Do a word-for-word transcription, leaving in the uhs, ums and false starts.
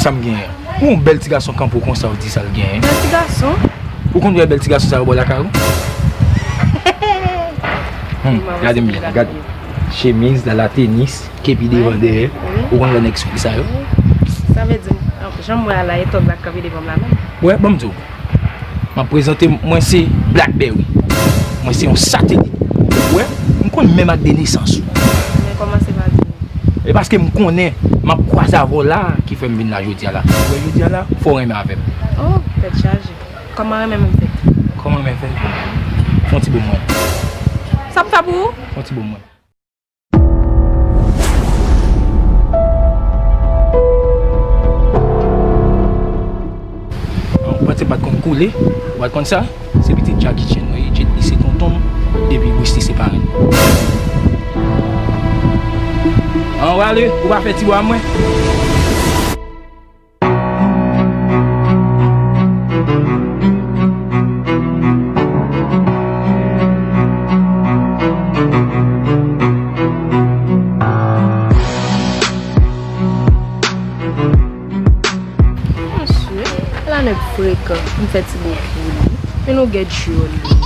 M genyen. Yon bèl ti gason kanpe w konsa, w di sa l genyen. Bèl ti gason? Ou konn wè bèl ti gason sa yo bò lakay ou? Hmm, gade m byen, gade. Chemiz, lala tenis, kepi devan dèyè. Ou konn wè nèg sou sa yo? Sa vle di, jan m wè a la, e tòg la k kanpe devan m la menm. Wè, ban m di w. M ap prezante m, mwen se Blackberry. Mwen se yon satelit. Ou wè, m konn menm ak de nesans ou. Men kòmanse pa di. E paske m konnen m ap kwaze avè w la ki fè m vin la jodi a la. Ou wè jodi a la, fò w renmen avè m. Oh, tèt chaje. Kòman renmen m fèt? Kòman renmen fèt? Fè yon ti bon mwen. Sa m fè pou ou? Fè yon ti bon mwen. Ou panse m pa t konn koule? Ou pa t konn sa? Se pitit Jackie Chan mwen ye, Jet Li se tonton m, epi Bruce Lee se parenn. An w ale, ou pa fè ti bwa mwen? Mesye, ala nèg frekan, m fè ti bò pou li. Men nou gen djòl li.